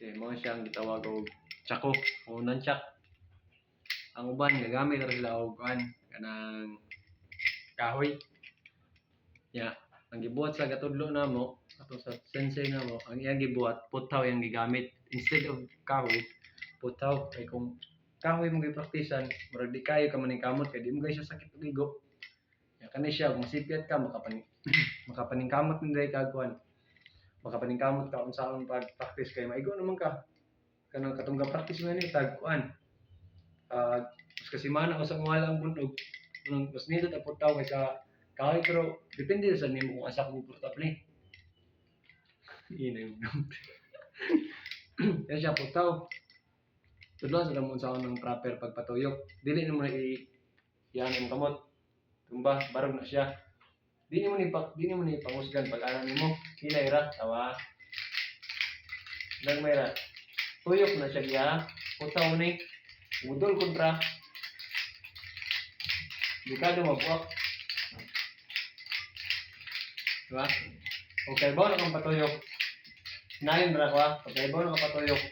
Okay, mao siyang gitawag og tsako o nunchuck. Ang uban gagamit ra sila og kuan, kanang kahoy. Ya, ang gibuhat sa gatudlo namo, ato sa sensei namo, ang iyang gibuhat putaw iyang gigamit instead of kahoy, putaw kay kung kahoy mo gipraktisan, murag di kayo ka maningkamot kay di mo kay siya sakit og igo. Ya kani siya kung masipyat ka makapaningkamot ni ka kuan. Makapaningkamot ka unsaon pag-practice kay maigo naman ka. Kanang katong ga-practice mo ni tag kuan. Mas kasimana o sa wala ang bunog. Unang mas nindot ang putaw kaysa kahoy, pero depende sa nimo kung asa komportable. Ina yung Yan siya putaw. Tudloan sa mo unsaon ng proper pagpatuyok. Dili nimo na i yan ang kamot. Tumba, barog na siya. Di nimo ni pangusgan pag ana nimo. Hinay ra, tawa. Nagmay ra. Tuyok na siya giya. Putaw ni. Udol kontra. Delikado mabuak. Diba? Okay, ba na kang patuyok? Nayon ra ko ah. Okay, ba na kang patuyok?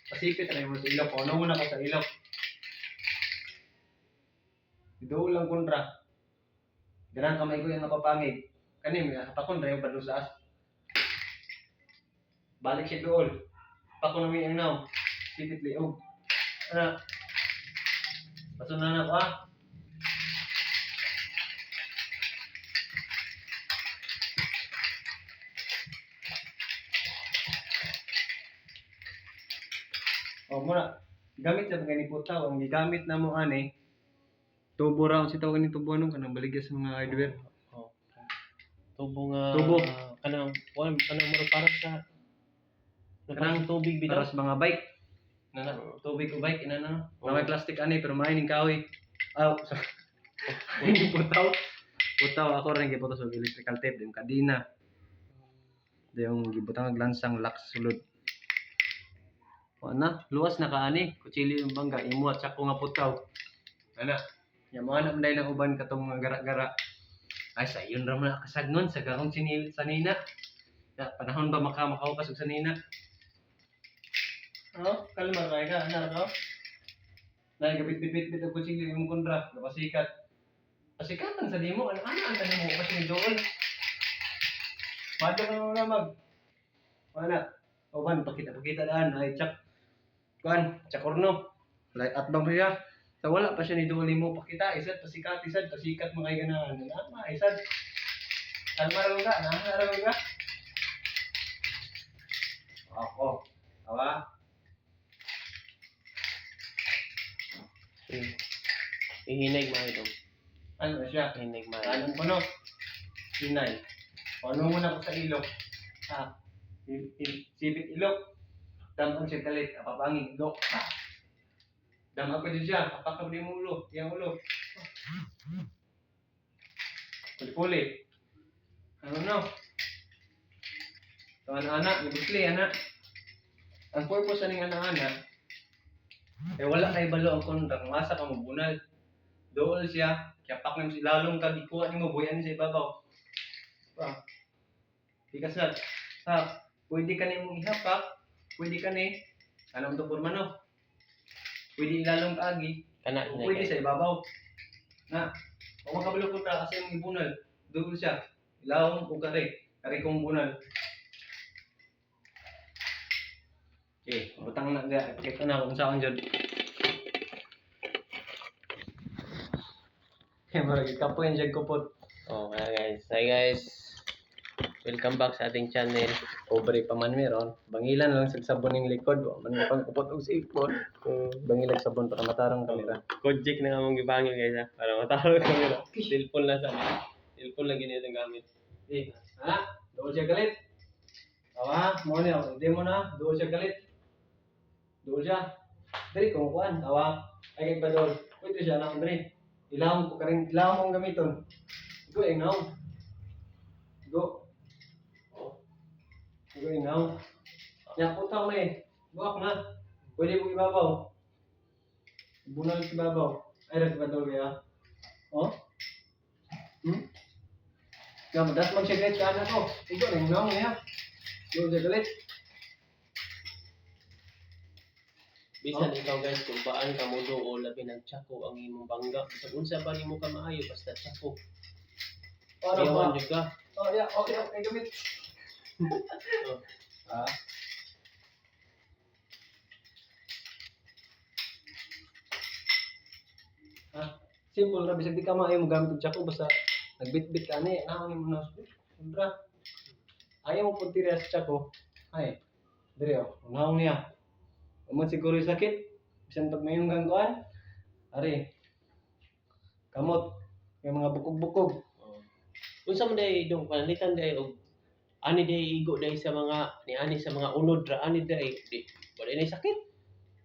Pasipit na mo sa ilok. Ano mo na ko sa ilok? Dool lang kontra. Ganang kamay ko yung napapangig. Kani, may hapakon ra yung badlo sa as. Balik siya dool. Pako na may ang naw. Sipit liog. Ana. Pasunan na ko ah. O muna, gamit na gani putaw. Ang gigamit na mo ani, tubo ra si tawag ni tubo anong kanang baligya sa mga hardware. Oh. Tubo nga Tubo. Kanang wala kanang murag para sa Kanang kanang tubig Para bitaw. sa mga bike. Na, na, tubig o bike ina na. Oo. Na may plastic ani pero may ning kahoy. Aw, sa putaw. Putaw ako rin gibuto sa electrical tape yung kadina. Yung gibutang og lansang lock sa sulod. Wa na, luwas na ka ani, kutsilyo yung bangga imo at sako nga putaw. Ana, ya mo ana man ng uban katong mga gara-gara. Ay sa iyon ra man kasagnon sa gakong sinil sanina. Ya, panahon ba maka makaukas og sanina? Oh, kalma ra ka, ana ka. Nay gabit-bit-bit og kutsilyo imong kontra, napasikat. Pasikatan sa nimo, ano ana ang tanim mo kasi ni dool. Madto ka na mag. Wala. Uban pakita pakita daan ay tsak. Kuan, tsakorno. Like atbang pa siya. Sa wala pa siya ni dool mo pakita, isad pasikat, isad pasikat mga kay ganahan. Na, ma isad. Kalma ra ka, na ra ka. Ako. Awa. Ihinay mga ito. Ano na siya? Ihinay mga. Kanon ko no. Hinay. Ano muna ko sa ilok. Ha. Sipit ilok. Damon siya kalit. Apapangig. Dok. Ha. Dam ako din siya. Apakab din mo ulo. Iyang ulo. Puli-puli. Ano no? Ito ana-ana. Ibusli ana. Ang purpose aning ana-ana, eh wala kay balo ang kontra. Kung asa ka mo bunal. Dool siya. Kaya pak mo si lalong kag ikuha nimo buyan sa ibabaw. Pa. Di ka sad. Ha, pwede ka nimong ihapak, pwede ka ni anong to porma no? Pwede ilalong kaagi, Kana o pwede sa ibabaw. Na, kung makabalo kontra kasi yung ibunal, dool siya. Ilawom o kare, kare kong bunal. Okay, butang na ga, ipakita na kung saan jud. Kaya marag kapoy siya kupot. Oh, kaya guys. Hi guys. Welcome back sa ating channel. Pobre pa man meron. Bangilan lang sa sabon ning likod, wa man pang kupot og cellphone. Bangilag sabon para matarong kamera. Kojik na nga mong gibangil guys ha. Para matawag kamera. Cellphone lang sa Cellphone lang gini itong gamit. Eh, ha? Dool siya galit. Awa, mo ni ako. Demo na, dool siya galit. Dool siya. Diri kung kuan, awa. Ay kay badol. Pwede siya na diri. Ilawom ko karing ilawom ang gamiton. Go ingaw. Go. Oh. Go ingaw. Ya putaw na eh. Buwak na. Pwede mo ibabaw. Bunal sa ibabaw. Ay, rin badol kaya. Oh? Ya, madas mag siya galit ka na to. Igo, rin naong niya. Go siya galit. Bisan ikaw, guys, kung paan ka mo o labi ng tsako ang imong bangga. Bisan unsa pa nimo ka maayo, basta tsako. Para Iwan ba? jud ka. Oh, yeah, okay, gamit. Oh. Ah. Ah, simple ra, bisag di ka maayo mo gamit og tsako, basta nagbitbit ka ani, naang imo na. Sobra. Ayaw mo pud tira sa tsako. Ay. Dire oh, naong niya. Umot siguro yung sakit. Bisan pag mayong gangguan. Ari. Kamot. Yung mga bukog-bukog. Oh. Unsa man day dong panalitan day og ani day igo day sa mga ni ani sa mga unod ra ani day di wala nay sakit.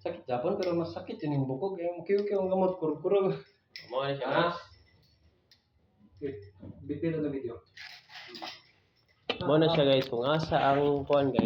Sakit Japon, pero mas sakit yun yung bukog. Yung kiw-kiw ang gamot, kurog-kurog. Mao na siya, Ah. guys. Wait, bitbit na video. Mao na siya, guys, kung asa ang kuan, guys.